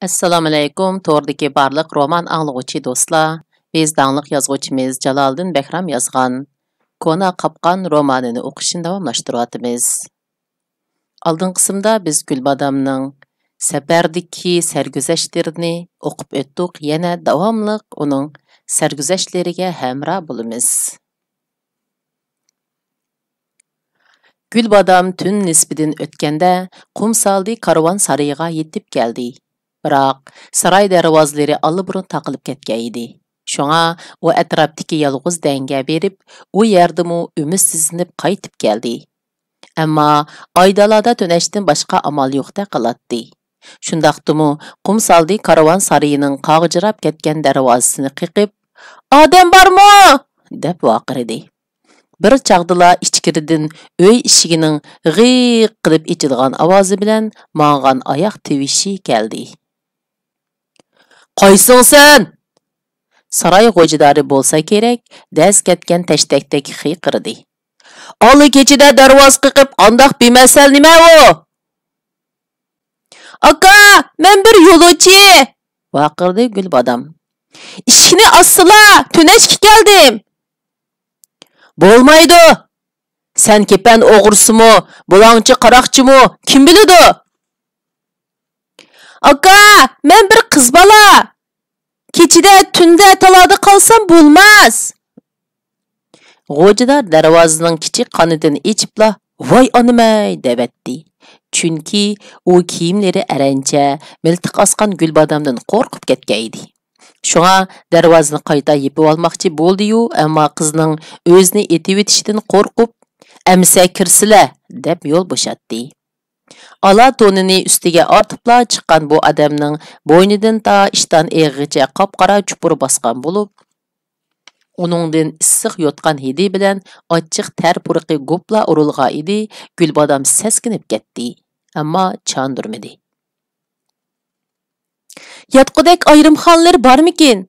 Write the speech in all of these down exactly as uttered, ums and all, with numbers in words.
ئەسسالامۇئەلەيكۇم، توردىكى بارلىق رومان ئاڭلىغۇچى دوستلار. بىز داڭلىق يازغۇچىمىز جالالىدىن بەھرام يازغان كونا قاپقان رومانىنى ئوقۇشنى داۋاملاشتۇرۇۋاتىمىز. ئالدىنقى قىسىمدا بىز گۈلبادامنىڭ سەپەردىكى سەرگۈزەشتلىرىنى ئوقۇپ ئۆتتۇق، يەنە داۋاملىق ئۇنىڭ سەرگۈزەشتلىرىگە ھەمراھ بولىمىز. گۈلبادام تۈن نىسپىدىن ئۆتكەندە، قۇمسالدى كارۋان سارىيىغا يېتىپ كەلدى. بىراق، ساراي دەرۋازىلىرى ئاللىبۇرۇن تاقىلىپ كەتكەن ئىدى. شۇڭا ئۇ ئەتراپتىكى يالغۇز دەڭگە بېرىپ، ئۇ يەردىمۇ ئۈمىدسىزلىنىپ قايتىپ كەلدى. ئەمما ئايدالادا تۈنەشتىن باشقا ئامال يوقتەك قىلاتتى. شۇنداقتىمۇ، قۇمسالدى كارۋان سارىيىنىڭ قاغجىراپ كەتكەن دەرۋازىسىنى قېقىپ، «ئادەم بارمۇ؟» دەپ ۋارقىرىدى. بىر چاغدىلا ئىچكىرىدىن ئۆي ئىشىكىنىڭ غىق قىلىپ ئېچىلغان ئاۋازى بىلەن ماڭغان ئاياق تىۋىشى كەلدى. «قايسىڭ سەن؟» ساراي غوجىدارى بولسا كېرەك، دەز كەتكەن تەشتەكتەك قىيقىردى. «ئاللىكېچىدە دەرۋازا قېقىپ قانداق بىمەسەل نېمە ئۇ؟» «ئاكا، مەن بىر يولۇچى!» ۋارقىرىدى گۈلبادام. «ئىشىكنى ئاچسىلا، تۈنەشكە كەلدىم.» «بولمايدۇ! سەن كېپەن ئوغرىسىمۇ، بۇلاڭچى قاراقچىمۇ، كىم بىلىدۇ؟» «ئاكا، مەن بىر قىز بالا. كېچىدە، تۈندە تالادا قالسام بولماس.» غوجىدار دەرۋازىنىڭ كىچىك قانىتىنى ئېچىپلا، «ۋاي ئانىمەي!» دەۋەتتى. چۈنكى ئۇ كىيىملىرى ئەرەنچە، مىلتىق ئاسقان گۈلبادامدىن قورقۇپ كەتكەن ئىدى. شۇڭا دەرۋازىنى قايتا يېپىۋالماقچى بولدى-يۇ، ئەمما قىزنىڭ ئۆزىنى ئېتىۋېتىشىدىن قورقۇپ، «ئەمىسە كىرسىلە!» دەپ يول بوشاتتى. ئالا تونىنى ئۈستىگە ئارتىپلا چىققان بۇ ئادەمنىڭ بوينىدىن تا ئىشتان ئېغىغىچە قاپقارا چۇپۇر باسقان بولۇپ، ئۇنىڭدىن ئىسسىق يوتقان ھىدى بىلەن ئاچچىق تەر پۇرىقى گۇپلا ئۇرۇلغان ئىدى. گۈلبادام سەسكىنىپ كەتتى، ئەمما چاندۇرمىدى. «ياتقۇدەك ئايرىم خانىلىرى بارمىكىن؟»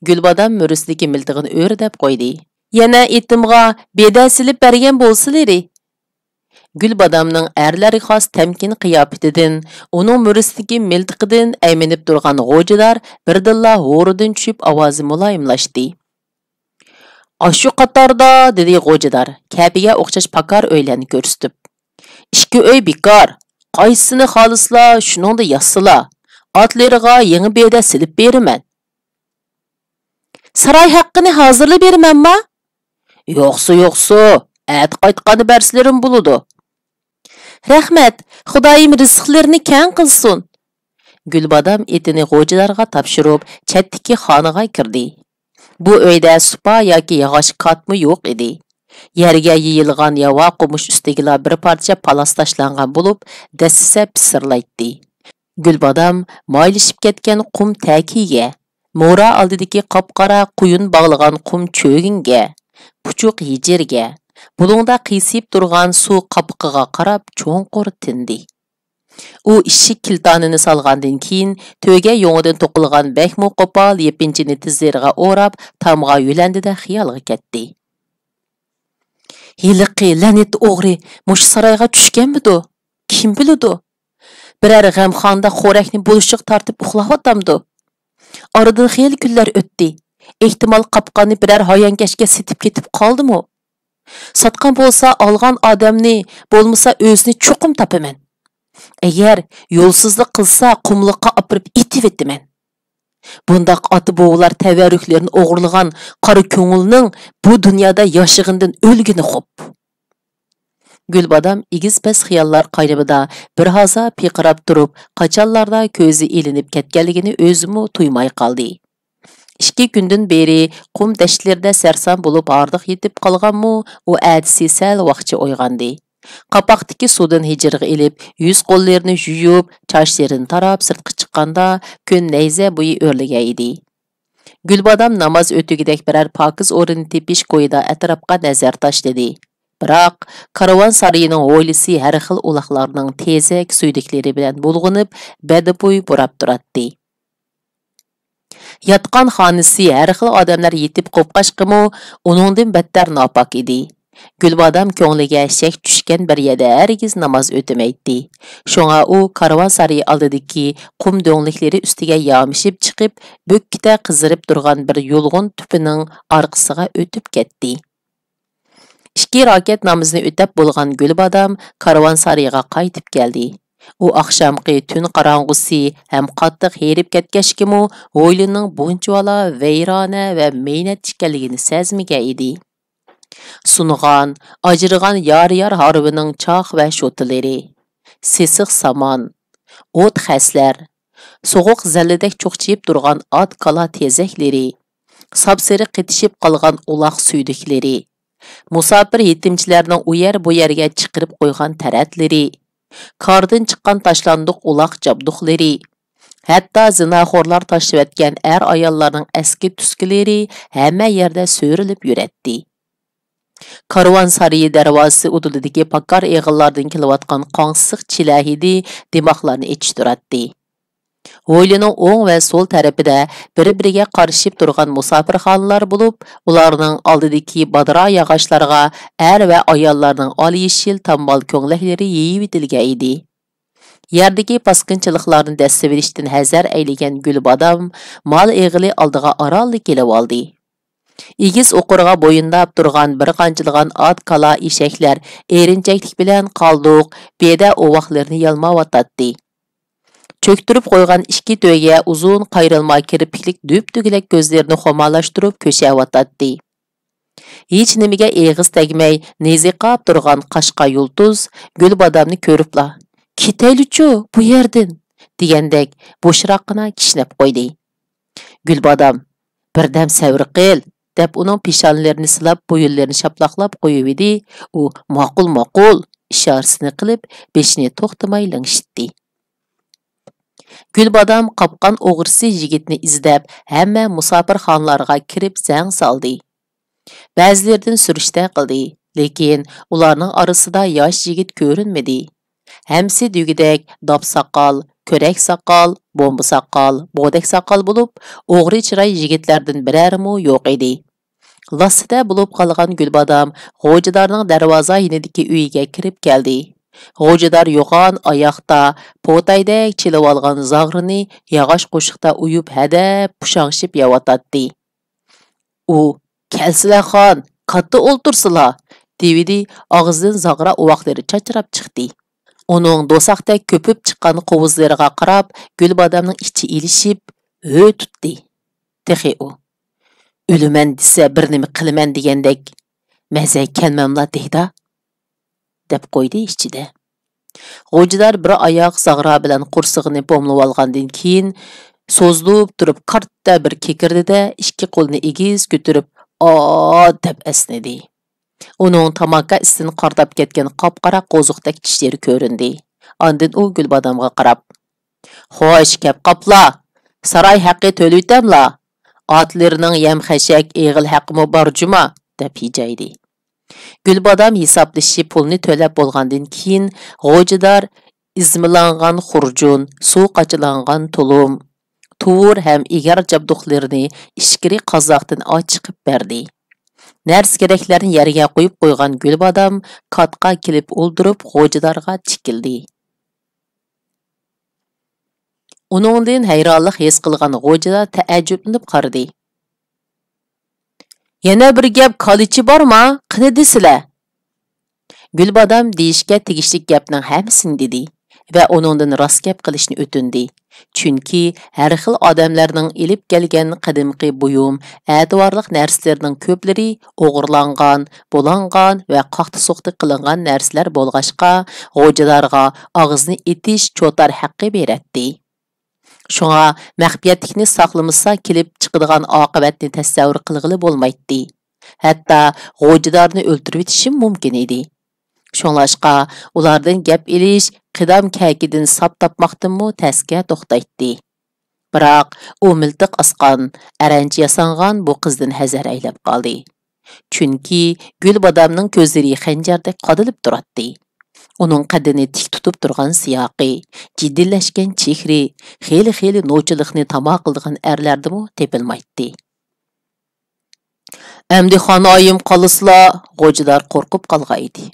گۈلبادام مۈرىسىدىكى مىلتىقىنى ئۆرە دەپ قويدى. «يەنە ئېتىمغا بېدە سېلىپ بەرگەن بولسىلىرى.» گۈلبادامنىڭ ئەرلەرگە خاس تەمكىن قىياپىتىدىن، ئۇنىڭ مۈرىسىدىكى مىلتىقىدىن ئەيمىنىپ تۇرغان غوجىدار بىردىنلا ھورىدىن چۈشۈپ، ئاۋازى مۇلايىملاشتى. «ئاشۇ قاتاردا،» دېدى غوجىدار، كەپىگە ئوخشاش پاكار ئۆيلەرنى كۆرسىتىپ. «ئىككى ئۆي بىكار. قايسىسىنى خالىسىلا، شۇنىڭدا ياتسىلا. ئاتلىرىغا يېڭى بېدە سېلىپ بېرىمەن.» «ساراي ھەققىنى ھازىرلا بېرىمەنما؟» «يوقسۇ، يوقسۇ، ئەتە قايتقاندا بەرسىلىرىمۇ بولىدۇ.» «رەھمەت، خۇدايىم رىزىقلىرىنى كەڭ قىلسۇن.» گۈلبادام ئېتىنى غوجىدارغا تاپشۇرۇپ، چەتتىكى خانىغا كىردى. بۇ ئۆيدە سۇپا ياكى ياغاچ كاتمۇ يوق ئىدى. يەرگە يېيىلغان ياۋا قومۇش ئۈستىگىلا بىر پارچە پالاس تاشلانغان بولۇپ، دەسسىسە پىسىرلايتتى. گۈلبادام مايلىشىپ كەتكەن قۇم تەكىيىگە، مورا ئالدىدىكى قاپقارا قۇيۇن باغلىغان قۇم چۆگۈنگە، پۇچۇق ھېجىرگە، بۇلۇڭدا قىيسىيىپ تۇرغان سۇ قاپىقىغا قاراپ چوڭقۇر تىندى. ئۇ ئىشىك كىلتانىنى سالغاندىن كېيىن، تۆگە يۇڭىدىن توقۇلغان بەكمۇ قوپال يېپىنچىنى تىزلىرىغا ئوراپ، تامغا يۆلەندى-دە، خىيالىغا كەتتى. «ھېلىقى لەنىتى ئوغرى مۇشۇ سارايغا چۈشكەنمىدۇ؟ كىم بىلىدۇ؟ بىرەر غەمخانىدا خورەكنى بۇلۇشىغا تارتىپ ئۇخلاۋاتامدۇ؟ ئارىدىن خېلى كۈنلەر ئۆتتى. ئېھتىمال، قاپقاننى بىرەر ھايانكەشكە سېتىپ كېتىپ قالدىمۇ؟ ساتقان بولسا، ئالغان ئادەمنى، بولمىسا ئۆزىنى چوقۇم تاپىمەن. ئەگەر يولسىزلىق قىلسا، قۇملۇققا ئاپىرىپ ئېتىۋېتىمەن. بۇنداق ئاتا-بوۋىلار تەۋەررۈكلىرىنى ئوغرىلىغان قارا كۆڭۈلنىڭ بۇ دۇنيادا ياشىغىنىدىن ئۆلگىنى خوپ.» گۈلبادام ئېگىز-پەس خىياللار قاينىمىدا بىر ھازا پىرقىراپ تۇرۇپ، قاچانلاردا كۆزى ئىلىنىپ كەتكەنلىكىنى ئۆزىمۇ تۇيماي قالدى. ئىككى كۈندىن بېرى قۇم دەشتلىرىدە سەرسان بولۇپ ھاردۇق يېتىپ قالغانمۇ، ئۇ ئەتىسى سەل ۋاقچە ئويغاندى. قاپاقتىكى سۇدىن ھىجىرغا ئېلىپ، يۈز-قوللىرىنى يۇيۇپ، چاچلىرىنى تاراپ سىرتقا چىققاندا، كۈن نەيزە بويى ئۆرلىگەن ئىدى. گۈلبادام ناماز ئۆتۈگۈدەك بىرەر پاكىز ئورۇننى تېپىش كويىدا ئەتراپقا نەزەر تاشلىدى. بىراق، كارۋان سارىيىنىڭ ھويلىسى ھەر خىل ئۇلاغلارنىڭ تېزەك سۈيدۈكلىرى بىلەن بۇلغىنىپ، بەدبۇي پۇراپ تۇراتتى. ياتقان خانىسى ھەر خىل ئادەملەر يېتىپ قوپقاچقىمۇ، ئۇنىڭدىن بەتتەر ناپاك ئىدى. گۈلبادام كۆڭلىگە شەك چۈشكەن بىر يەردە ھەرگىز ناماز ئۆتىمەيتتى. شۇڭا ئۇ كارۋانسارىيى ئالدىدىكى قۇم دۆڭلۈكلىرى ئۈستىگە يامىشىپ چىقىپ، بۆككىدە قىزىرىپ تۇرغان بىر يۇلغۇن تۈپىنىڭ ئارقىسىغا ئۆتۈپ كەتتى. ئىككى راكەت نامىزىنى ئۆتەپ بولغان گۈلبادام كارۋانسارىيىغا قايتىپ كەلدى. ئۇ ئاخشامقى تۈن قاراڭغۇسى ھەم قاتتىق ھېرىپ كەتكەچكىمۇ، ھويلىنىڭ بۇنچىۋالا ۋەيرانە ۋە مەينەت ئىكەنلىكىنى سەزمىگەن ئىدى. سۇنغان، ئاجرىغان يار-يار ھارۋىنىڭ چاق ۋە شوتىلىرى، سېسىق سامان، ئوت خەسلەر، سوغۇق زەللىدەك چوقچىيىپ تۇرغان ئات-كالا تېزەكلىرى، ساپسېرىق قېتىشىپ قالغان ئۇلاق سۈيدۈكلىرى، مۇساپىر يېتىمچىلەرنىڭ ئۇ يەر-بۇ يەرگە چىقىرىپ قويغان تەرەتلىرى، كاردىن چىققان تاشلاندۇق ئۇلاق جابدۇقلىرى، ھەتتا زىناخورلار تاشلىۋەتكەن ئەر-ئاياللارنىڭ ئەسكى-تۈسكىلىرى ھەممە يەردە سۆرىلىپ يۈرەتتى. كارۋانسارىيى دەرۋازىسى ئۇدۇلىدىكى پاكار ئېغىللاردىن كېلىۋاتقان قاڭسىق چىلە ھىدى دىماقلارنى ئېچىشتۇراتتى. ھويلىنىڭ ئوڭ ۋە سول تەرىپىدە بىر-بىرىگە قارىشىپ تۇرغان مۇساپىرخانىلار بولۇپ، ئۇلارنىڭ ئالدىدىكى بادىرا ياغاچلارغا ئەر ۋە ئاياللارنىڭ ئال-يېشىل تامبال كۆڭلەكلىرى يېيىۋېتىلگەن ئىدى. يەردىكى پاسكىنچىلىقلارنى دەسسىۋېلىشتىن ھەزەر ئەيلىگەن گۈلبادام مال ئېغىلى ئالدىغا ئارانلا كېلىۋالدى. ئېگىز ئوقۇرغا بويۇنداپ تۇرغان بىر قانچىلىغان ئات، كالا، ئېشەكلەر ئېرىنچەكلىك بىلەن قالدۇق، بېدە ئوۋاقلىرىنى يالماۋاتاتتى. چۆكتۈرۈپ قويغان ئىككى تۆگە ئۇزۇن قايرىلما كىرپىكلىك دۈبدۈگىلەك كۆزلىرىنى خۇمارلاشتۇرۇپ كۆشەۋاتاتتى. ھېچنېمىگە ئېغىز تەگمەي نېزىقاپ تۇرغان قاشقا يۇلتۇز گۈلبادامنى كۆرۈپلا، «كېتەيلىچۇ بۇ يەردىن!» دېگەندەك بوشراققىنا كىشنەپ قويدى. گۈلبادام، «بىردەم سەۋر قىل» دەپ ئۇنىڭ پېشانىلىرىنى سىلاپ، بويۇنلىرىنى شاپىلاقلاپ قويۇۋىدى. ئۇ «ماقۇل، ماقۇل» ئىشارىسىنى قىلىپ، بېشىنى توختىماي لىڭشىتتى. گۈلبادام قاپقان ئوغرىسى يىگىتنى ئىزدەپ، ھەممە مۇساپىرخانىلارغا كىرىپ زەڭ سالدى. بەزىلىرىدىن سۈرۈشتە قىلدى، لېكىن ئۇلارنىڭ ئارىسىدا ياش يىگىت كۆرۈنمىدى. ھەممىسى دېگۈدەك داپ ساقال، كۆرەك ساقال، بومبا ساقال، بودەك ساقال بولۇپ، ئوغرى چىراي يىگىتلەردىن بىرەرىمۇ يوق ئىدى. لاسسىدە بولۇپ قالغان گۈلبادام غوجىدارنىڭ دەرۋازا يېنىدىكى ئۆيىگە كىرىپ كەلدى. غوجىدار يوغان ئاياقتا پوتايدەك چېلىۋالغان زاغرىنى ياغاچ قوشۇقتا ئويۇپ، ھەدەپ پۇشاڭشىپ يەۋاتاتتى. ئۇ، «كەلسىلە خان، كاتتا ئولتۇرسىلا!» دېۋىدى، ئاغزىدىن زاغرا ئۇۋاقلىرى چاچراپ چىقتى. ئۇنىڭ دوساقتەك كۆپۈپ چىققان قوۋۇزلىرىغا قاراپ، گۈلبادامنىڭ ئىچى ئېلىشىپ، ھۆ تۇتتى. تېخى ئۇ، «ئۆلىمەن دېسە، بىر نېمە قىلىمەن» دېگەندەك، «مەزە كەلمەملا دەيدا» دەپ قويدى ئىچىدە. غوجىدار بىر ئاياق زاغرا بىلەن قورسىقىنى پوملىۋالغاندىن كېيىن، سوزۇلۇپ تۇرۇپ كارتە بىر كېكىردى-دە، ئىككى قولىنى ئېگىز كۆتۈرۈپ، «ئا» دەپ ئەسنىدى. ئۇنىڭ تاماكا ئىسىدىن قارىداپ كەتكەن قاپقارا قوزۇقتەك چىشلىرى كۆرۈندى. ئاندىن ئۇ گۈلبادامغا قاراپ، «خوش، كەپ قاپلا! ساراي ھەققى تۆلىۋېتەملا! ئاتلىرىنىڭ يەم-خەشەك، ئېغىل ھەققىمۇ بار جۇما!» دەپ ھىجايدى. گۈلبادام ھېسابلىشىپ پۇلنى تۆلەپ بولغاندىن كېيىن، غوجىدار ئىزمىلانغان خۇرجۇن، سۇ قاچىلانغان تۇلۇم، تۇۋۇر ھەم ئېگەر جابدۇقلىرىنى ئىچكىرى قازاقتىن ئاچىقىپ بەردى. نەرسە-كېرەكلەرنى يەرگە قويۇپ قويغان گۈلبادام كاتقا كېلىپ ئولتۇرۇپ، غوجىدارغا تىكىلدى. ئۇنىڭدىن ھەيرانلىق ھېس قىلغان غوجىدار تەئەججۈپلىنىپ قارىدى. «يەنە بىر گەپ كالىچى بارما؟ قېنى دېسىلە!» گۈلبادام دېيىشكە تېگىشلىك گەپنىڭ ھەممىسىنى دېدى ۋە ئۇنىڭدىن راست گەپ قىلىشنى ئۆتۈندى. چۈنكى ھەر خىل ئادەملەرنىڭ ئېلىپ كەلگەن قەدىمكى بۇيۇم، ئەتىۋارلىق نەرسىلىرىنىڭ كۆپلىرى ئوغرىلانغان، بۇلانغان ۋە قاقتى-سوقتى قىلىنغان نەرسىلەر بولغاچقا، غوجىدارغا ئاغزىنى ئېتىش چوتار ھەققى بېرەتتى. شۇڭا مەخپىيەتلىكنى ساقلىمىسا، كېلىپ چىقىدىغان ئاقىۋەتنى تەسەۋۋۇر قىلغىلى بولمايتتى. ھەتتا غوجىدارنى ئۆلتۈرۈۋېتىشىمۇ مۇمكىن ئىدى. شۇڭلاشقا ئۇلاردىن گەپ ئېلىش قىدام كەكىدىن ساپ تاپماقتىنمۇ تەسكە توختايتتى. بىراق ئۇ مىلتىق ئاسقان، ئەرەنچە ياسانغان بۇ قىزدىن ھەزەر ئەيلەپ قالدى. چۈنكى گۈلبادامنىڭ كۆزلىرى خەنجەردەك قادىلىپ تۇراتتى. ئۇنىڭ قەددىنى تىك تۇتۇپ تۇرغان سىياقى، جىددىيلەشكەن چېھرى خېلى-خېلى نوچىلىقنى تاما قىلىدىغان ئەرلەردىمۇ تېپىلمايتتى. ئەمدى خانايىم قالىسىلا، غوجىدار قورقۇپ قالغان ئىدى.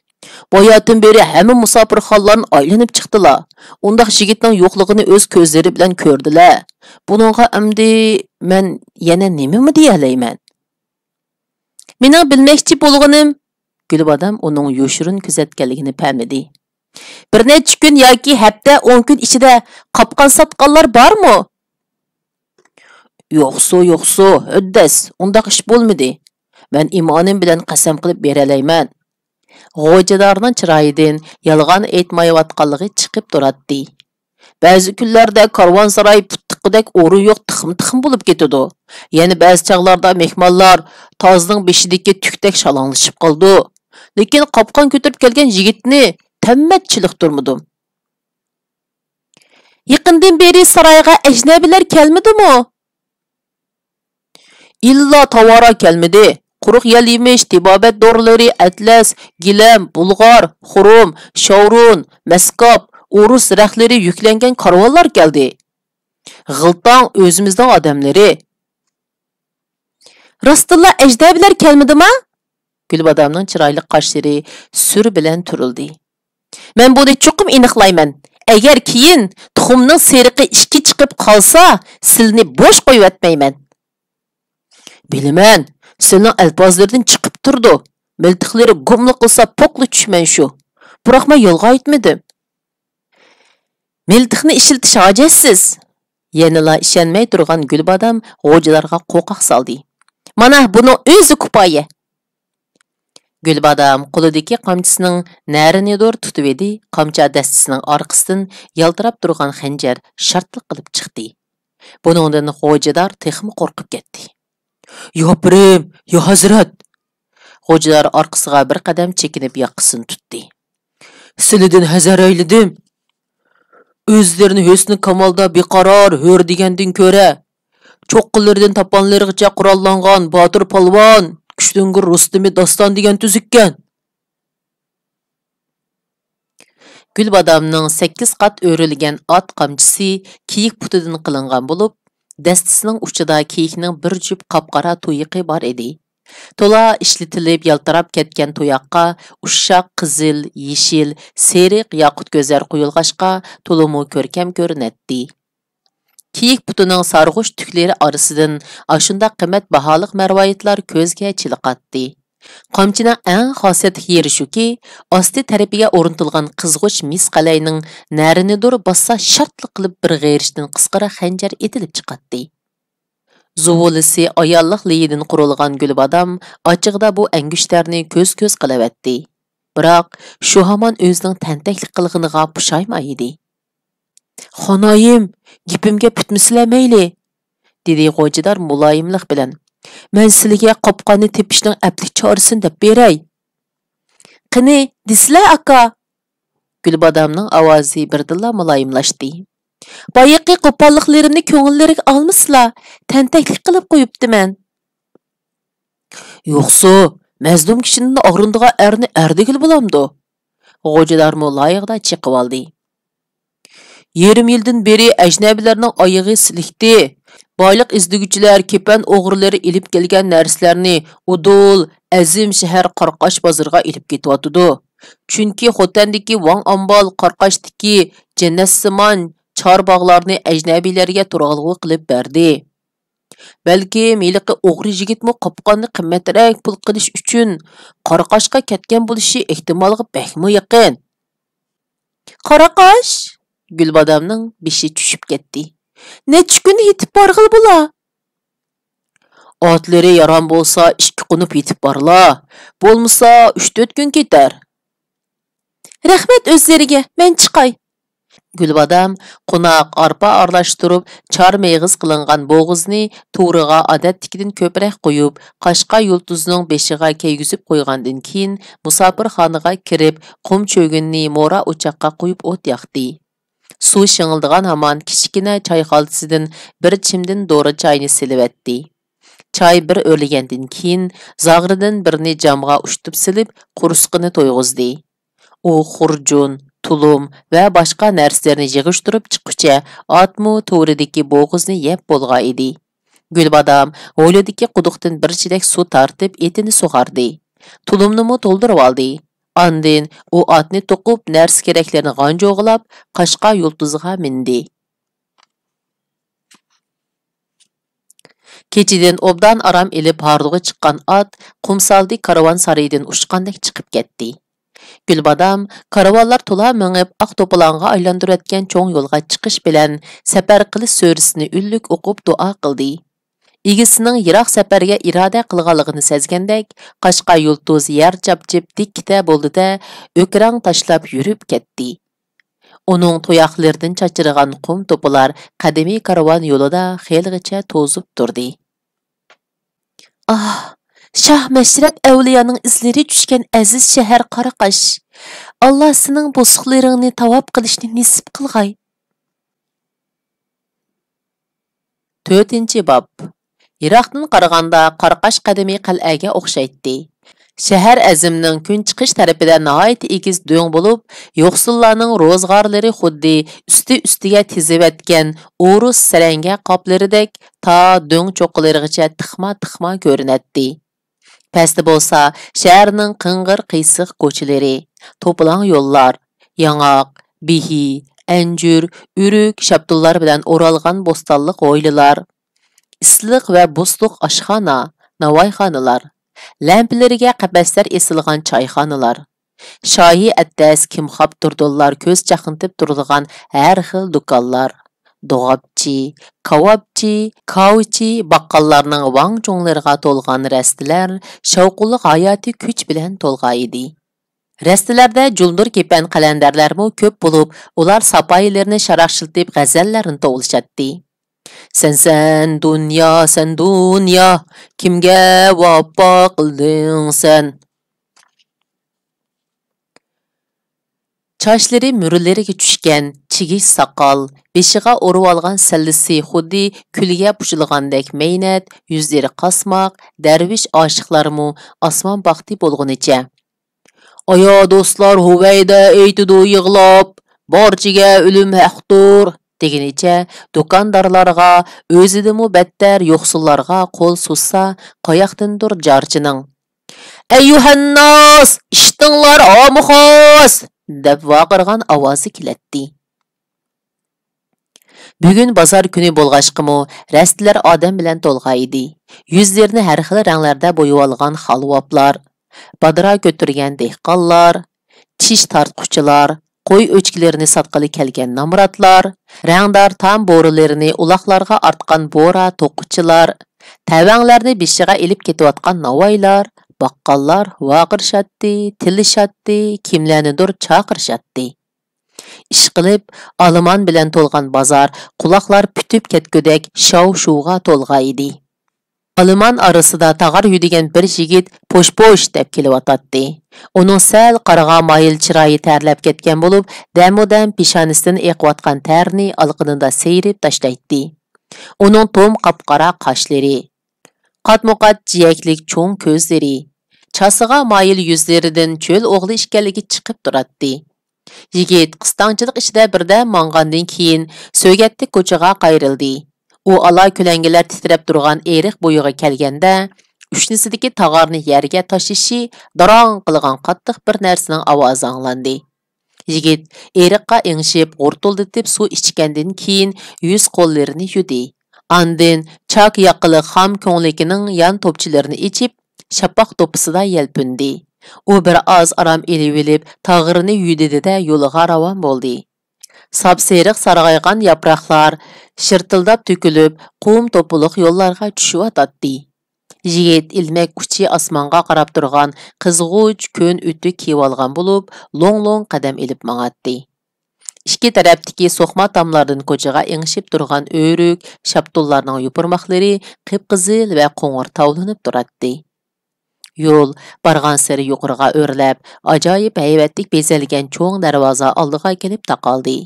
باياتىن بېرى ھەممە مۇساپىرخانىلارنى ئايلىنىپ چىقتىلا. ئۇنداق يىگىتنىڭ يوقلۇقىنى ئۆز كۆزلىرى بىلەن كۆردىلە. بۇنىڭغا ئەمدى مەن يەنە نېمىمۇ دېيەلەيمەن؟ مېنىڭ بىلمەكچى بولغىنىم، گۈلبادام ئۇنىڭ يوشۇرۇن كۆزەتكەنلىكىنى پەملىدى. بىر نەچچە كۈن ياكى ھەپتە، ئون كۈن ئىچىدە قاپقان ساتقانلار بارمۇ؟ يوقسۇ، يوقسۇ، ھۆددەس، ئۇنداق ئىش بولمىدى. مەن ئىمانىم بىلەن قەسەم قىلىپ بېرەلەيمەن. غوجىدارنىڭ چىرايىدىن يالغان ئېيتمايۋاتقانلىقى چىقىپ تۇراتتى. بەزى كۈنلەردە كارۋانساراي پۇت تىققۇدەك ئورۇن يوق، تىخما-تىخما بولۇپ كېتىدۇ. يەنە بەزى چاغلاردا مېھمانلار تازىنىڭ بېشىدىكى تۈكتەك شالاڭلىشىپ قالىدۇ. لېكىن قاپقان كۆتۈرۈپ كەلگەن يىگىتنى تەممەت چېلىقتۇرمىدىم. يېقىندىن بېرى سارايغا ئەجنەبىيلەر كەلمىدىمۇ؟ ئىللا تاۋارا كەلمىدى. قۇرۇق يەل يېمىش، تېبابەت دورىلىرى، ئەتلەس، گىلەم، بۇلغار، خۇرۇم، شاۋرۇن، مەسكاپ، ئورۇس رەختلىرى يۈكلەنگەن كارۋانلار كەلدى. غىلتاڭ ئۆزىمىزنىڭ ئادەملىرى. راستتىنلا ئەجنەبىيلەر كەلمىدىما؟ گۈلبادامنىڭ چىرايلىق قاشلىرى سۈر بىلەن تۈرۈلدى. مەن بۇنى چوقۇم ئېنىقلايمەن. ئەگەر كېيىن تۇخۇمنىڭ سېرىقى ئىككى چىقىپ قالسا، سىلىنى بوش قويۇۋەتمەيمەن. بىلىمەن، سىلىنىڭ ئەلپازلىرىدىن چىقىپ تۇرىدۇ. مىلتىقلىرى گۇملا قىلسا پوقلا چۈشىمەن شۇ. بىراق مەن يولغا ئايتمىدىم. مىلتىقنى ئىشلىتىش ھاجەتسىز. يەنىلا ئىشەنمەي تۇرغان گۈلبادام غوجىدارغا قوقاق سالدى. مانا بۇنىڭ ئۆزى كۇپايە. گۈلبادام قولىدىكى قامچىسىنىڭ نەرىنىدۇر تۇتۇۋىدى، قامچا دەستىسىنىڭ ئارقىسىدىن يالتىراپ تۇرغان خەنجەر شارتلىق قىلىپ چىقتى. بۇنىڭدىن غوجىدار تېخىمۇ قورقۇپ كەتتى. ياپىرىم، يا ھەزرەت! غوجىدار ئارقىسىغا بىر قەدەم چېكىنىپ ياقىسىنى تۇتتى. سىلىدىن ھەزەر ئەيلىدىم. ئۆزلىرىنى ھۆسنى كامالدا بىقارار ھۆر دېگەندىن كۆرە، چوققىلىرىدىن تاپانلىرىغىچە قوراللانغان باتۇر پالۋان، كۈچتۈڭگۈر رۇستىمى داستان دېگەن تۈزۈككەن. گۈلبادامنىڭ سەككىز قات ئۆرۈلگەن ئات قامچىسى كېيىك پۇتىدىن قىلىنغان بولۇپ، دەستىسىنىڭ ئۇچىدا كېيىكنىڭ بىر جۈپ قاپقارا تۇيىقى بار ئىدى. تولا ئىشلىتىلىپ يالتىراپ كەتكەن تۇياققا ئۇششاق قىزىل، يېشىل، سېرىق ياقۇت كۆزلەر قويۇلغاچقا، تولىمۇ كۆركەم كۆرۈنەتتى. كېيىك پۇتىنىڭ سارغۇچ تۈكلىرى ئارىسىدىن ئاشۇنداق قىممەت باھالىق مەرۋايىتلار كۆزگە چېلىقاتتى. قامچىنىڭ ئەڭ خاسىيەتلىك يېرى شۇكى، ئاستى تەرىپىگە ئورنىتىلغان قىزغۇچ مىس قەلەينىڭ نەرىنىدۇر باسسا شارتلا قىلىپ بىر غېرىشتىن قىسقىراق خەنجەر ئېتىلىپ چىقاتتى. زۇۋۇلىسى ئاياللىق لېيىدىن قۇرۇلغان گۈلبادام ئاچچىقىدا بۇ ئەڭگۈشتەرنى كۆز-كۆز قىلىۋەتتى. بىراق، شۇ ھامان ئۆزىنىڭ تەنتەكلىك قىلغىنىغا پۇشايمان ئىدى. خانايىم، گېپىمگە پۈتمىسىلە مەيلى، دېدى غوجىدار مۇلايىملىق بىلەن. مەن سىلىگە قاپقاننى تېپىشنىڭ ئەپلىك چارىسىنى دەپ بېرەي. قېنى، دېسىلە، ئاكا. گۈلبادامنىڭ ئاۋازى بىردىنلا مۇلايىملاشتى. بايىقى قوپاللىقلىرىمنى كۆڭۈللىرىگە ئالمىسىلا، تەنتەكلىك قىلىپ قويۇپتىمەن. يوقسۇ، مەزلۇم كىشىدىن ئاغرىنىدىغان ئەرنى ئەر دېگىلى بولامدۇ؟ غوجىدارمۇ لايىقىدا چېقىۋالدى. يېرىم يىلدىن بېرى ئەجنەبىيلەرنىڭ ئايىغى سىلىكتى. بايلىق ئىزدىگۈچىلەر، كېپەن ئوغرىلىرى ئېلىپ كەلگەن نەرسىلەرنى ئۇدۇل، ئەزىم شەھەر قاراقاش بازىرىغا ئېلىپ كېتىۋاتىدۇ. چۈنكى خوتەندىكى ۋاڭ ئامبال قاراقاشتىكى جەننەتسىمان چارباغلارنى ئەجنەبىيلەرگە تۇرالغۇ قىلىپ بەردى. بەلكىم ھېلىقى ئوغرى يىگىتمۇ قاپقاننى قىممەترەك پۇل قىلىش ئۈچۈن قاراقاشقا كەتكەن بولۇشى ئېھتىمالغا بەكمۇ يېقىن. قاراقاش؟ گۈلبادامنىڭ بېشى چۈشۈپ كەتتى. نەچچە كۈن يېتىپ بارغىلى بولا؟ ئاتلىرى يارام بولسا ئىككى قونۇپ يېتىپ بارلا، بولمىسا ئۈچ تۆت كۈن كېتەر. رەھمەت ئۆزلىرىگە، مەن چىقاي. گۈلبادام قوناق، ئارپا ئارىلاشتۇرۇپ چار مېغىز قىلىنغان بوغۇزنى تۇغرىغا ئادەتتىكىدىن كۆپرەك قويۇپ، قاشقا يۇلتۇزنىڭ بېشىغا كىيگۈزۈپ قويغاندىن كېيىن، مۇساپىرخانىغا كىرىپ، قۇم چۆگۈننى مورا ئوچاققا قويۇپ ئوت ياقتى. سۇ شىڭىلدىغان ھامان كىچىككىنە چايخانىسىدىن بىر چىمدىن دورا چاينى سېلىۋەتتى. چاي بىر ئۆرلىگەندىن كېيىن، زاغرىدىن بىرنى جامغا ئۇشتۇپ سېلىپ، قورسىقىنى تويغۇزدى. ئۇ خۇرجۇن، تۇلۇم ۋە باشقا نەرسىلەرنى يىغىشتۇرۇپ چىققۇچە، ئاتمۇ تۇغرىدىكى بوغۇزنى يەپ بولغان ئىدى. گۈلبادام ھويلىدىكى قۇدۇقتىن بىر چېلەك سۇ تارتىپ، ئېتىنى سۇغاردى. تۇلۇمنىمۇ تولدۇرۇۋالدى. ئاندىن ئۇ ئاتنى توقۇپ، نەرسە-كېرەكلىرىنى غانجۇغىلاپ، قاشقا يۇلتۇزىغا مىندى. كېچىدىن ئوبدان ئارام ئېلىپ ھاردۇغا چىققان ئات قۇمسالدى كارۋانسارايدىن ئۇچقاندەك چىقىپ كەتتى. گۈلبادام كارۋانلار تولا مېڭىپ، ئاق توپىلاڭغا ئايلاندۇرۇۋەتكەن چوڭ يولغا چىقىش بىلەن سەپەر قىلىش سۈرىسىنى ئۈنلۈك ئوقۇپ دۇئا قىلدى. ئىگىسىنىڭ يىراق سەپەرگە ئىرادە قىلغانلىقىنى سەزگەندەك، قاشقا يۇلتۇز يەر چاپچىپ دىككىتە بولدى-دە، ئۆكرەڭ تاشلاپ يۈرۈپ كەتتى. ئۇنىڭ تۇياقلىرىدىن چاچرىغان قۇم توپىلار قەدىمىي كارۋان يولىدا خېلىغىچە توزۇپ تۇردى. ئاھ، شاھ مەشرەپ ئەۋلىيانىڭ ئىزلىرى چۈشكەن ئەزىز شەھەر قاراقاش! ئاللا سېنىڭ بوسۇغىلىرىڭنى تاۋاپ قىلىشنى نېسىپ قىلغاي! تۆتىنچى باب. يىراقتىن قارىغاندا، قاراقاش قەدىمىي قەلئەگە ئوخشايتتى. شەھەر ئەزىمنىڭ كۈنچىقىش تەرىپىدە ناھايىتى ئېگىز دۆڭ بولۇپ، يوقسۇللارنىڭ روزغارلىرى خۇددى ئۈستى-ئۈستىگە تىزىۋەتكەن ئورۇس سەرەڭگە قاپلىرىدەك تا دۆڭ چوققىلىرىغىچە تىخما-تىخما كۆرۈنەتتى. پەستە بولسا شەھەرنىڭ قىڭغىر-قىيسىق كوچىلىرى، توپىلاڭ يوللار، ياڭاق، بېھى، ئەنجۈر، ئۆرۈك، شاپتۇللار بىلەن ئورالغان بوستانلىق ھويلىلار، ئىسسىق ۋە بۇسلۇق ئاشخانا، ناۋايخانىلار، لەمپىلىرىگە قەپەسلەر ئېسىلغان چايخانىلار، شاھىي ئەتەس كىمخاپ دۇردۇنلار كۆز چاقنىتىپ تۇرىدىغان ھەر خىل دۇكانلار، دوغاپچى، كاۋاپچى، كاۋىچى، باققاللارنىڭ ۋاڭ-چۇڭلىرىغا تولغان رەستىلەر شاۋقۇنلۇق ھاياتىي كۈچ بىلەن تولغان ئىدى. رەستىلەردە جۇلدۇر كېپەن قەلەندەرلەرمۇ كۆپ بولۇپ، ئۇلار ساپايىلىرىنى شاراقشىلىتىپ غەزەللەرنى توۋلىشاتتى. سەن، سەن، دۇنيا، سەن، دۇنيا، كىمگە ۋاپا قىلدىڭ سەن؟ چاچلىرى مۈرىلىرىگە چۈشكەن چىگىش ساقال، بېشىغا ئورىۋالغان سەللىسى خۇددى كۈلگە پۇچىلىغاندەك مەينەت، يۈزلىرى قاسماق، دەرۋىش ئاشىقلارمۇ ئاسمان باقتى بولغىنىچە. ئايا دوستلار ھۇۋەيدە ئېيتىدۇ يىغلاپ، بارچىگە ئۆلۈم ھەقتۇر، دېگىنىچە دۇكاندارلارغا، ئۆزىدىنمۇ بەتتەر يوقسۇللارغا قول سوزسا، قاياقتىندۇر جارچىنىڭ، ئەييۇھەنناس، ئىشتىڭلار ھامۇخاس! دەپ ۋارقىرىغان ئاۋازى كېلەتتى. بۈگۈن بازار كۈنى بولغاچقىمۇ، رەستىلەر ئادەم بىلەن تولغان ئىدى. يۈزلىرىنى ھەر خىل رەڭلەردە بويىۋالغان خالۋاپلار، بادىرا كۆتۈرگەن دېھقانلار، چىش تارتقۇچىلار، قوي ئۆچكىلىرىنى ساتقىلى كەلگەن نامراتلار، رەڭدار تام بورىلىرىنى ئۇلاقلارغا ئارتقان بورا توقۇچىلار، تەۋەڭلەرنى بېشىغا ئېلىپ كېتىۋاتقان ناۋايلار، باققاللار ۋارقىرىشاتتى، تىللىشاتتى، كىملەرنىدۇر چاقىرىشاتتى. ئىشقىلىپ، ئالىمان بىلەن تولغان بازار قۇلاقلار پۈتۈپ كەتكۈدەك شاۋ-شۇۋغا تولغان ئىدى. ئالىمان ئارىسىدا تاغار يۈدىگەن بىر يىگىت پوش-پوش دەپ كېلىۋاتاتتى. ئۇنىڭ سەل قارىغا مايىل چىرايى تەرلەپ كەتكەن بولۇپ، دەممۇدەم پېشانىسىدىن ئېقىۋاتقان تەرنى ئالىقىنىدا سىيرىپ تاشلايتتى. ئۇنىڭ توم قاپقارا قاشلىرى، قاتمۇقات جىيەكلىك چوڭ كۆزلىرى، چاسىغا مايىل يۈزلىرىدىن چۆل ئوغلى ئىكەنلىكى چىقىپ تۇراتتى. يىگىت قىستاڭچىلىق ئىچىدە بىردەم ماڭغاندىن كېيىن، سۆگەتلىك كوچىغا قايرىلدى. ئۇ ئالا كۆلەڭگىلەر تىترەپ تۇرغان ئېرىق بويىغا كەلگەندە، ئۈشنىسىدىكى تاغارنى يەرگە تاشلىشى، داراڭ قىلغان قاتتىق بىر نەرسىنىڭ ئاۋازى ئاڭلاندى. يىگىت ئېرىققا ئېڭىشىپ، غۇرتۇلدىتىپ سۇ ئىچكەندىن كېيىن، يۈز-قوللىرىنى يۇدى. ئاندىن چاك ياقىلىق خام كۆڭلىكىنىڭ يان توپچىلىرىنى ئېچىپ، شاپاق دوپپىسىدا يەلپۈندى. ئۇ بىر ئاز ئارام ئېلىۋېلىپ، تاغىرىنى يۇدىدى-دە، يولىغا راۋان بولدى. ساپسېرىق سارغايغان ياپراقلار شىرتىلداپ تۆكۈلۈپ، قۇم توپىلىق يوللارغا چۈشۈۋاتاتتى. يىگىت ئىلمەك ئۇچى ئاسمانغا قاراپ تۇرغان قىزغۇچ كۆن ئۆتۈك كىيىۋالغان بولۇپ، لوڭ-لوڭ قەدەم ئېلىپ ماڭاتتى. ئىككى تەرەپتىكى سوقما تاملاردىن كوچىغا ئېڭىشىپ تۇرغان ئۆرۈك، شاپتۇللارنىڭ يوپۇرماقلىرى قىپقىزىل ۋە قوڭۇر تاۋلىنىپ تۇراتتى. يول بارغانسېرى يۇقىرىغا ئۆرلەپ، ئاجايىپ ھەيۋەتلىك بېزەلگەن چوڭ دەرۋازا ئالدىغا كېلىپ تاقالدى.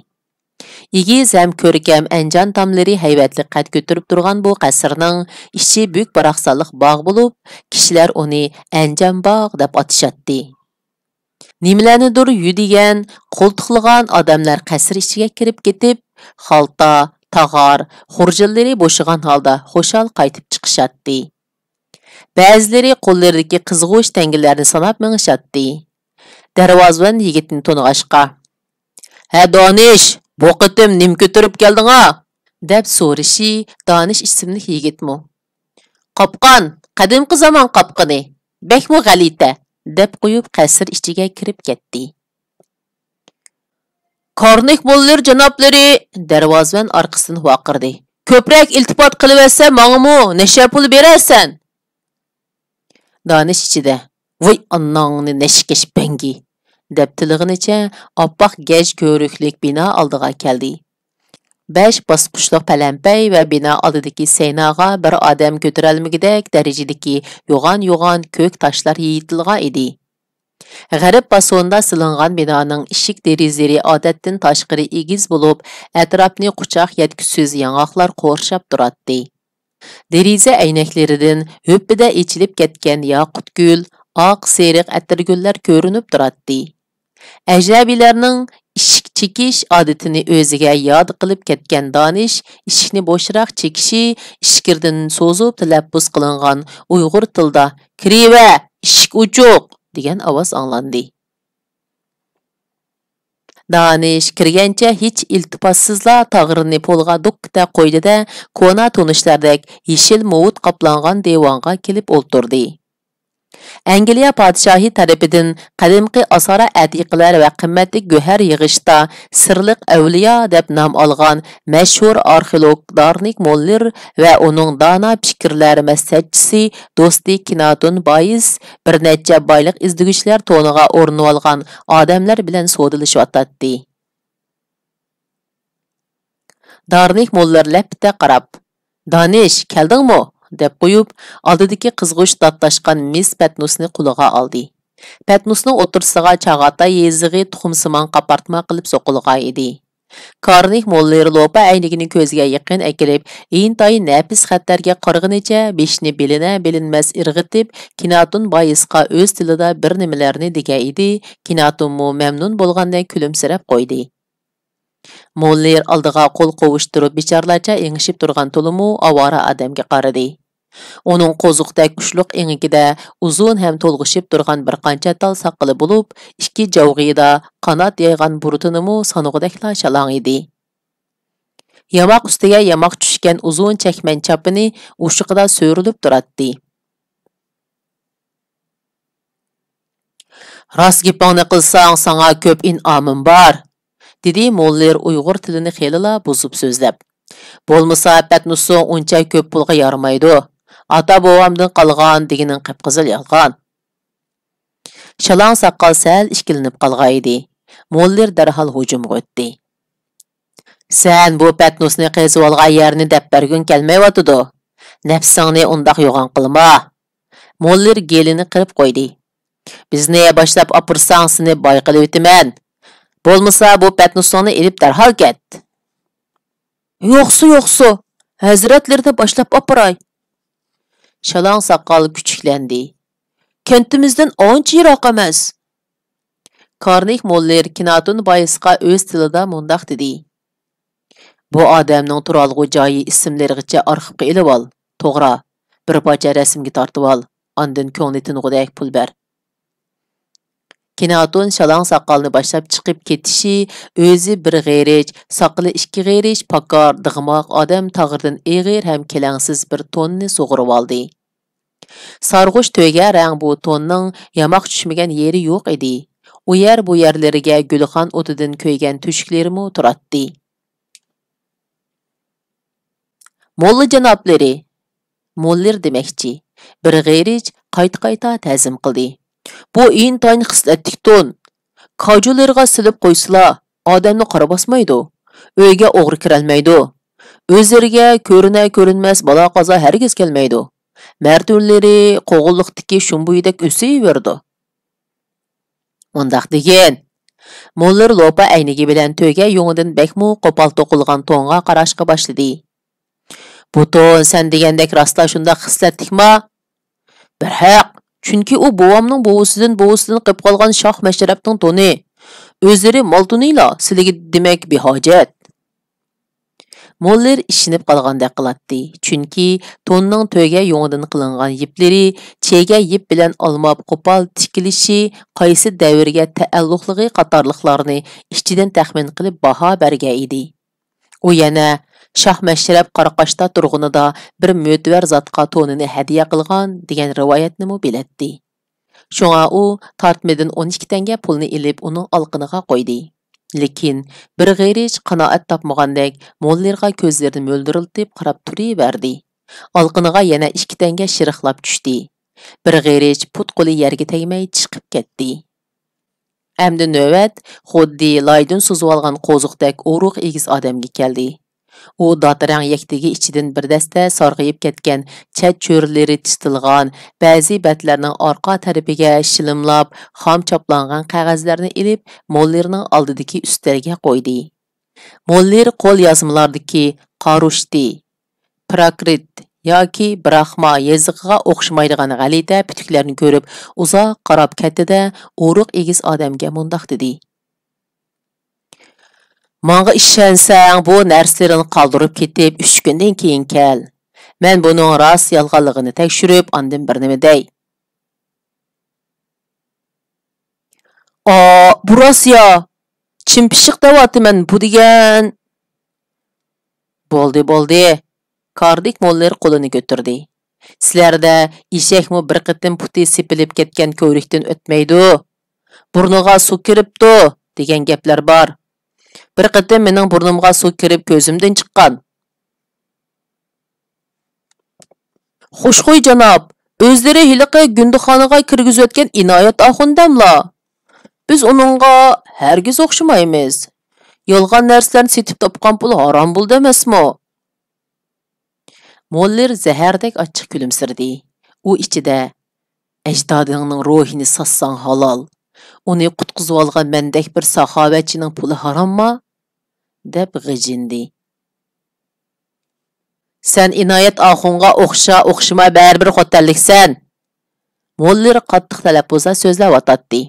ئېگىز ھەم كۆركەم ئەنجان تاملىرى ھەيۋەتلىك قەد كۆتۈرۈپ تۇرغان بۇ قەسىرنىڭ ئىچى بۈك-باراقسانلىق باغ بولۇپ، كىشىلەر ئۇنى ئەنجان باغ دەپ ئاتىشاتتى. نېمىلەرنىدۇر يۈدىگەن، قولتۇقلىغان ئادەملەر قەسىر ئىچىگە كىرىپ كېتىپ، خالتا، تاغار، خۇرجۇنلىرى بوشىغان ھالدا خۇشال قايتىپ چىقىشاتتى. بەزىلىرى قوللىرىدىكى قىزغۇچ تەڭگىلەرنى ساناپ مېڭىشاتتى. دەرۋازىۋەن يىگىتنى تونۇغاچقا، «ھە، دانىش، بۇ قېتىم نېمە كۆتۈرۈپ كەلدىڭا؟» دەپ سورىشى دانىش ئىسىملىك يىگىتمۇ، «قاپقان، قەدىمكى زامان قاپقىنى، بەكمۇ غەلىتە» دەپ قويۇپ، قەسىر ئىچىگە كىرىپ كەتتى. «كارنىك موللېر جانابلىرى!» دەرۋازىۋەن ئارقىسىدىن ۋارقىرىدى. «كۆپرەك ئىلتىپات قىلىۋەتسە، ماڭىمۇ نەشە پۇل بېرەرسەن!» دانىش ئىچىدە، «ۋاي ئاناڭنى نەشكەش بەڭگى!» دەپ تىلىغىنىچە ئاپئاق گەج كۆۋرۈكلۈك بىنا ئالدىغا كەلدى. بەش باسقۇچلۇق پەلەمپەي ۋە بىنا ئالدىدىكى سەيناغا بىر ئادەم كۆتۈرەلمىگۈدەك دەرىجىدىكى يوغان-يوغان كۆك تاشلار يېيىتىلغان ئىدى. غەرب پاسوندا سېلىنغان بىنانىڭ ئىشىك دېرىزىلىرى ئادەتتىن تاشقىرى ئېگىز بولۇپ، ئەتراپنى قۇچاق يەتكۈسىز ياڭاقلار قورشاپ تۇراتتى. دېرىزە ئەينەكلىرىدىن ھۈپپىدە ئېچىلىپ كەتكەن ياقۇت گۈل، ئاق، سېرىق ئەتىرگۈللەر كۆرۈنۈپ تۇراتتى. ئەجنەبىيلەرنىڭ ئىشىك چېكىش ئادىتىنى ئۆزىگە ياد قىلىپ كەتكەن دانىش ئىشىكنى بوشراق چېكىشى، ئىچكىرىدىن سوزۇپ تەلەپپۇز قىلىنغان ئۇيغۇر تىلىدا «كىرىۋە، ئىشىك ئوچۇق!» دېگەن ئاۋاز ئاڭلاندى. دانىش كىرگەنچە ھېچ ئىلتىپاتسىزلا تاغىرىنى پولغا دوككىدە قويدى-دە، كونا تونۇشلاردەك يېشىل موۋۇت قاپلانغان دىۋانغا كېلىپ ئولتۇردى. ئەنگلىيە پادىشاھى تەرىپىدىن قەدىمكى ئاسارە ئەتىقىلەر ۋە قىممەتلىك گۆھەر يىغىشتا سىرلىق ئەۋلىيا دەپ نام ئالغان مەشھۇر ئارخېئولوگ دارنىك موللېر ۋە ئۇنىڭ دانا پىكىرلەر مەسلىھەتچىسى دوستى كىناتون بايىس بىر نەچچە بايلىق ئىزدىگۈچىلەر تونىغا ئورىنىۋالغان ئادەملەر بىلەن سودىلىشىۋاتاتتى. دارنىك موللېر لەپپىدە قاراپ، «دانىش، كەلدىڭمۇ؟» دەپ قويۇپ، ئالدىدىكى قىزغۇچ داتلاشقان مىس پەتنۇسنى قولىغا ئالدى. پەتنۇسنىڭ ئوتتۇرىسىغا چاغاتاي يېزىقى تۇخۇمسىمان قاپارتما قىلىپ سوقۇلغان ئىدى. كارنىك موللېر لوپا ئەينىكىنى كۆزىگە يېقىن ئەكىرىپ، ئىنتايىن نەپىس خەتلەرگە قارىغىنىچە بېشىنى بىلىنە-بىلىنمەس ئىرغىتىپ، كىناتون بايىسقا ئۆز تىلىدا بىر نېمىلەرنى دېگەن ئىدى، كىناتونمۇ مەمنۇن بولغاندەك كۈلۈمسىرەپ قويدى. موللېر ئالدىغا قول قوۋۇشتۇرۇپ، بىچارىلەرچە ئېڭىشىپ تۇرغان تولىمۇ ئاۋارە ئادەمگە قارىدى. ئۇنىڭ قوزۇقتەك ئۇچلۇق ئېڭىكىدە ئۇزۇن ھەم تولغىشىپ تۇرغان بىر قانچە تال ساقىلى بولۇپ، ئىككى جاۋغىيىدا قانات يايغان بۇرۇتىنىمۇ سانىغۇدەكلا شالاڭ ئىدى. ياماق ئۈستىگە ياماق چۈشكەن ئۇزۇن چەكمەن چاپىنى ئوشۇقىدا سۆرىلىپ تۇراتتى. «راست گېپىڭنى قىلساڭ، ساڭا كۆپ ئىنئامىم بار»، دېدى موللېر ئۇيغۇر تىلىنى خېلىلا بۇزۇپ سۆزلەپ. «بولمىسا، پەتنۇسۇڭ ئۇنچە كۆپ پۇلغا يارىمايدۇ. ئاتا-بوۋامدىن قالغان دېگىنىڭ قىپقىزىل يالغان.» شالاڭ ساقال سەل ئىككىلىنىپ قالغانىدى. موللېر دەرھال ھۇجۇمغا ئۆتتى. «سەن بۇ پەتنۇسنى قېزىۋالغان يەرنى دەپ بەرگۈڭ كەلمەيۋاتىدۇ. نەپسىڭنى ئۇنداق يوغان قىلما.» موللېر گېلىنى قىرىپ قويدى. «بىزنى باشلاپ ئاپىرساڭ، سېنى باي قىلىۋېتىمەن. بولمىسا، بۇ پەتنۇسۇڭنى ئېلىپ دەرھال كەت.» «يوقسۇ، يوقسۇ، ھەزرەتلىرىنى باشلاپ ئاپىراي.» شالاڭ ساقال كۈچۈكلەندى. «كەنتىمىزدىن ئانچە يىراق ئەمەس.» كارنىك موللېر كىناتون بايىسقا ئۆز تىلىدا مۇنداق دېدى. «بۇ ئادەمنىڭ تۇرالغۇ جايى، ئىسىملىرىغىچە ئارخىپقا ئېلىۋال. توغرا، بىر پارچە رەسىمگە تارتىۋال، ئاندىن كۆڭلى تىنغۇدەك پۇل بەر.» كىناتون شالاڭ ساقالنى باشلاپ چىقىپ كېتىشى، ئۆزى بىر غېرىچ، ساقىلى ئىككى غېرىچ، پاكار، دىغماق ئادەم تاغىردىن ئېغىر ھەم كېلەڭسىز بىر توننى سۇغۇرۇۋالدى. سارغۇچ تۆگە رەڭ بۇ توننىڭ ياماق چۈشمىگەن يېرى يوق ئىدى. ئۇ يەر بۇ يەرلىرىگە گۈلخان ئوتىدىن كۆيگەن تۆشۈكلىرىمۇ تۇراتتى. «موللا جانابلىرى!» موللېر دېمەكچى، بىر غېرىچ قايتا-قايتا تەزىم قىلدى. «بۇ ئىنتايىن خىسلەتلىك تون. كاجۇلىرىغا سېلىپ قويسىلا، ئادەمنى قارا باسمايدۇ. ئۆيگە ئوغرى كىرەلمەيدۇ. ئۆزلىرىگە كۆرۈنە-كۆرۈنمەس بالا-قازا ھەرگىز كەلمەيدۇ. مەرتونلىرى قوغۇنلۇقتىكى شۇمبۇيىدەك ئۆسۈۋېرىدۇ.» «مۇنداق دېگىن.» موللېر لوپا ئەينىكى بىلەن تۆگە يۇڭىدىن بەكمۇ قوپال توقۇلغان تونغا قاراشقا باشلىدى. «بۇ تون سەن دېگەندەك راسلا شۇنداق خىسلەتلىكما؟» «بەرھەق، چۈنكى ئۇ بوۋامنىڭ بوۋىسىدىن، بوۋىسىدىن قېلىپ قالغان شاھ مەشرەپنىڭ تونى. ئۆزلىرى مال تونىلا سىلىگە دېمەك بىھاجەت.» موللېر ئىشىنىپ قالغاندەك قىلاتتى، چۈنكى توننىڭ تۆگە يۇڭىدىن قىلىنغان يىپلىرى، چېگە يىپ بىلەن ئالماپ قوپال تىكىلىشى قايسى دەۋرگە تەئەللۇقلۇقى قاتارلىقلارنى ئىچىدىن تەخمىن قىلىپ باھا بەرگەن ئىدى. ئۇ يەنە، «شاھ مەشرەپ قاراقاشتا تۇرغىنىدا بىر مۆتىۋەر زاتقا تونىنى ھەدىيە قىلغان» دېگەن رىۋايەتنىمۇ بىلەتتى. شۇڭا ئۇ تارتمىدىن ئون ئىككى تەڭگە پۇلنى ئېلىپ، ئۇنىڭ ئالىقىنىغا قويدى. لېكىن بىر غېرىچ قانائەت تاپمىغاندەك، موللېرغا كۆزلىرىنى مۆلدۈرلىتىپ قاراپ تۇرۇۋەردى. ئالىقىنىغا يەنە ئىككى تەڭگە شىرىخلاپ چۈشتى. بىر غېرىچ پۇت-قولى يەرگە تەگمەي چىقىپ كەتتى. ئەمدى نۆۋەت خۇددى لايدىن سوزۇۋالغان قوزۇقتەك ئورۇق ئېگىز ئادەمگە كەلدى. ئۇ داتىرەڭ يەكتىگى ئىچىدىن بىر دەستە سارغىيىپ كەتكەن چەت چۆرىلىرى تىتىلغان بەزى بەتلەرنىڭ ئارقا تەرىپىگە شىلىملاپ خام چاپلانغان قەغەزلەرنى ئېلىپ، موللېرنىڭ ئالدىدىكى ئۈستەلگە قويدى. موللېر قول يازمىلاردىكى قارۇشتى، پراكرىت ياكى براخما يېزىقىغا ئوخشىمايدىغان غەلىتە پۈتۈكلەرنى كۆرۈپ، ئۇزاق قاراپ كەتتى-دە، ئورۇق ئېگىز ئادەمگە مۇنداق دېدى: «ماڭا ئىشەنسەڭ، بۇ نەرسىلىرىڭنى قالدۇرۇپ كېتىپ، ئۈچ كۈندىن كېيىن كەل. مەن بۇنىڭ راست يالغانلىقىنى تەكشۈرۈپ، ئاندىن بىر نېمە دەي.» «ئا، بۇ راست يا! چىم پىششىق دەۋاتىمەن بۇ دېگەن.» «بولدى، بولدى.» كاردىك موللېر قولىنى كۆتۈردى. «سىلەردە ئېشەكمۇ بىر قېتىم پۇتى سېپىلىپ كەتكەن كۆۋرۈكتىن ئۆتمەيدۇ. بۇرنىغا سۇ كىرىپتۇ دېگەن گەپلەر بار. بىر قېتىم مېنىڭ بۇرنۇمغا سۇ كىرىپ كۆزۈمدىن چىققان.» «خوشخۇي جاناب، ئۆزلىرى ھېلىقى گۇندىخانىغا كىرگۈزۈۋەتكەن ئىنايەت ئاخۇندەملا؟ بىز ئۇنىڭغا ھەرگىز ئوخشىمايمىز. يالغان نەرسىلەرنى سېتىپ تاپقان پۇل ھارام بولدى ئەمەسمۇ؟» موللېر زەھەردەك ئاچچىق كۈلۈمسىرىدى. ئۇ ئىچىدە، «ئەجدادىڭنىڭ روھىنى ساتساڭ ھالال، ئۇنى قۇتقۇزۇۋالغان مەندەك بىر ساخاۋەتچىنىڭ پۇلى ھارامما؟» دەپ غىجىندى. «سەن ئىنايەت ئاخۇنغا ئوخشا ئوخشىما بەرىبىر خوتەنلىكسەن.» موللېر قاتتىق تەلەپپۇزدا سۆزلەۋاتاتتى.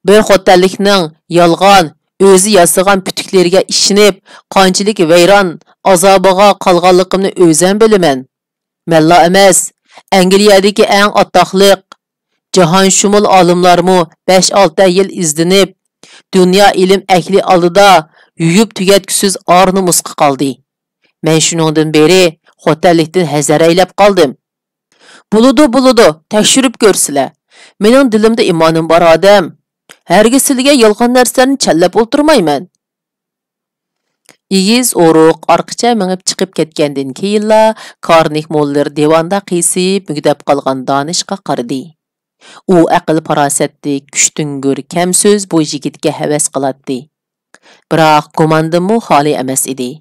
«بىر خوتەنلىكنىڭ يالغان، ئۆزى ياسىغان پۈتۈكلىرىگە ئىشىنىپ، قانچىلىك ۋەيران ئازابىغا قالغانلىقىمنى ئۆزەم بىلىمەن. مەنلا ئەمەس، ئەنگلىيەدىكى ئەڭ ئاتاقلىق، جاھانشۇمۇل ئالىملارمۇ بەش-ئالتە يىل ئىزدىنىپ، دۇنيا ئىلىم ئەھلى ئالدىدا يۇيۇپ تۈگەتكۈسىز ئار-نومۇسقا قالدى. مەن شۇنىڭدىن بېرى خوتەنلىكتىن ھەزەر ئەيلەپ قالدىم.» «بولىدۇ، بولىدۇ، تەكشۈرۈپ كۆرسىلە. مېنىڭ دىلىمدا ئىمانىم بار ئادەم. ھەرگىز سىلىگە يالغان نەرسىلەرنى چەنلەپ ئولتۇرمايمەن.» ئېگىز ئورۇق ئارقىچە مېڭىپ چىقىپ كەتكەندىن كېيىنلا، كارنىك موللېر دىۋاندا قىيسىيىپ مۈگدەپ قالغان دانىشقا قارىدى. ئۇ ئەقىل-پاراسەتلىك، كۈچتۈڭگۈر، كەمسۆز بۇ يىگىتكە ھەۋەس قىلاتتى. بىراق گۇماندىنمۇ خالىي ئەمەس ئىدى.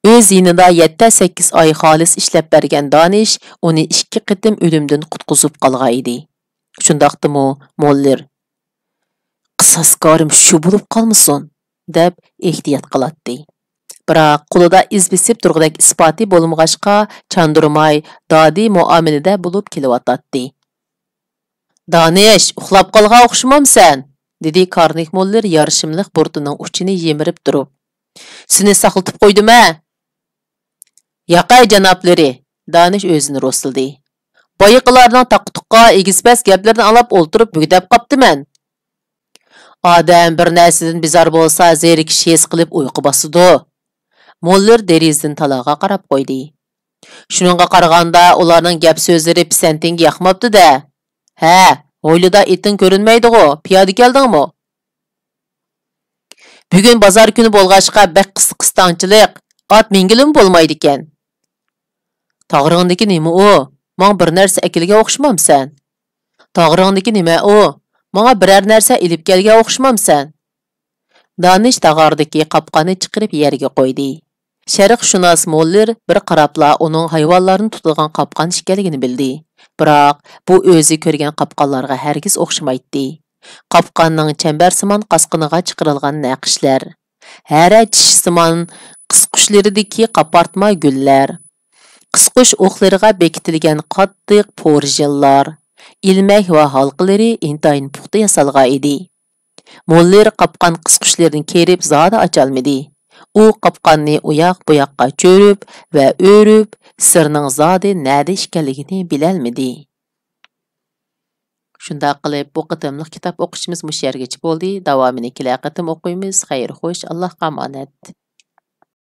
ئۆز يېنىدا يەتتە-سەككىز ئاي خالىس ئىشلەپ بەرگەن دانىش ئۇنى ئىككى قېتىم ئۆلۈمدىن قۇتقۇزۇپ قالغان ئىدى. شۇنداقتىمۇ موللېر، «قىساسكارىم شۇ بولۇپ قالمىسۇن!» دەپ ئېھتىيات قىلاتتى. بىراق قولىدا ئىز بېسىپ تۇرغۇدەك ئىسپاتى بولمىغاچقا، چاندۇرماي، دادىي مۇئامىلىدە بولۇپ كېلىۋاتاتتى. «دانىش، ئۇخلاپ قالغان ئوخشىمامسەن؟» دېدى كارنىك موللېر يارىشىملىق بۇرۇتىنىڭ ئۇچىنى يىمىرىپ تۇرۇپ. «سېنى ساقلىتىپ قويدۇم-ھە!» «ياقەي، جانابلىرى!» دانىش ئۆزىنى روسلىدى. «بايىقىلارنىڭ تاققا-تۇققا، ئېگىز-پەس گەپلىرىنى ئاڭلاپ ئولتۇرۇپ مۈگدەپ قاپتىمەن.» «ئادەم بىر نەرسىدىن بىزار بولسا، زېرىكىش ھېس قىلىپ ئۇيقۇ باسىدۇ.» موللېر دېرىزىدىن تالاغا قاراپ قويدى. «شۇنىڭغا قارىغاندا، ئۇلارنىڭ گەپ-سۆزلىرى پىسەنتىڭگە ياقماپتۇ-دە. ھە، ھويلىدا ئېتىڭ كۆرۈنمەيدىغۇ، پىيادە كەلدىڭمۇ؟» «بۈگۈن بازار كۈنى بولغاچقا، بەك قىس-، قىستاڭچىلىق، ئات مىنگىلىمۇ بولمايدىكەن.» «تاغرىڭدىكى نېمە ئۇ؟ ماڭا بىر نەرسە ئەكەلگەن ئوخشىمامسەن؟» «تاغرىڭدىكى نېمە ئۇ؟ ماڭا بىرەر نەرسە ئېلىپ كەلگەن ئوخشىمامسەن؟» دانىش تاغاردىكى قاپقاننى چىقىرىپ يەرگە قويدى. شەرقشۇناس موللېر بىر قاراپلا ئۇنىڭ ھايۋانلارنى تۇتىدىغان قاپقان ئىكەنلىكىنى بىلدى. بىراق بۇ ئۆزى كۆرگەن قاپقانلارغا ھەرگىز ئوخشىمايتتى. قاپقاننىڭ چەمبەرسىمان قاسقىنىغا چىقىرىلغان نەقىشلەر، ھەرە چىشىسىمان قىسقۇچلىرىدىكى قاپارتما گۈللەر، قىسقۇچ ئوقلىرىغا بېكىتىلگەن قاتتىق پۇرژىنلار، ئىلمەك ۋە ھالقىلىرى ئىنتايىن پۇختا ياسالغان ئىدى. موللېر قاپقان قىسقۇچلىرىنى كېرىپ زادى ئاچالمىدى. ئۇ قاپقاننى ئۇياق-بۇياققا چۆرۈپ ۋە ئۆرۈپ، سىرنىڭ زادى نەدە ئىكەنلىكىنى بىلەلمىدى. شۇنداق قىلىپ، بۇ قېتىملىق كىتاب ئوقۇشىمىز مۇشۇ يەرگىچە بولدى. داۋامىنى كېلەر قېتىم ئوقۇيمىز. خەير خوش، ئاللاھقا ئامانەت.